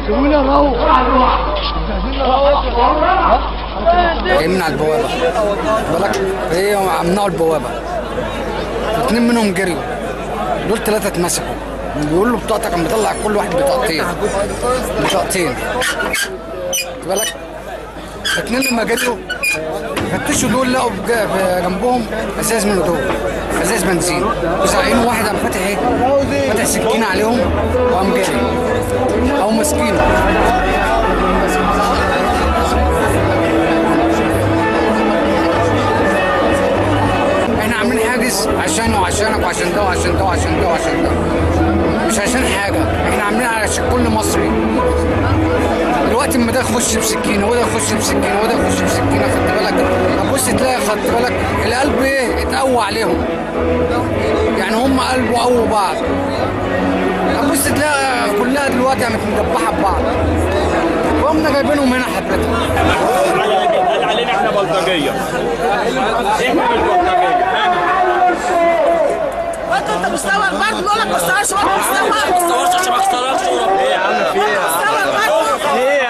سيبونا نروح. جايين من على البوابة، بالك ايه، عملوا البوابة، اتنين منهم جريوا، دول ثلاثة اتمسكوا. بيقول له بطاقتك، قام مطلع كل واحد بطاقتين بطاقتين، بالك. اتنين لما جريوا فتشوا دول، لقوا جنبهم ازاز من دول، ازاز بنزين، وزعقين. واحد قام فاتح ايه، فاتح سكينة عليهم وقام جاري او ماسكينه. احنا عاملين حاجز عشانه وعشانك وعشان ده وعشان ده وعشان ده وعشان ده، مش عشان حاجة، احنا عاملين علشان كل مصري. دلوقتي اما ده يخش بسكينة وده يخش بسكينة وده يخش بسكينة، خدت بالك، هتبص تلاقي، خدت بالك، القلب ايه اتقوى عليهم، يعني هم قلبوا قووا بعض. هتبص تلاقي كلها دلوقتي قامت مدبحه ببعض، وقمنا جايبينهم هنا حضرتك. قال علينا احنا بلطجيه، احنا مش بلطجيه. وانت مستوى برضه، بقول لك ما استوعبش، ما استوعبش عشان ما اخترقش. ايه يا عم في ايه؟ مستوى برضه. ايه؟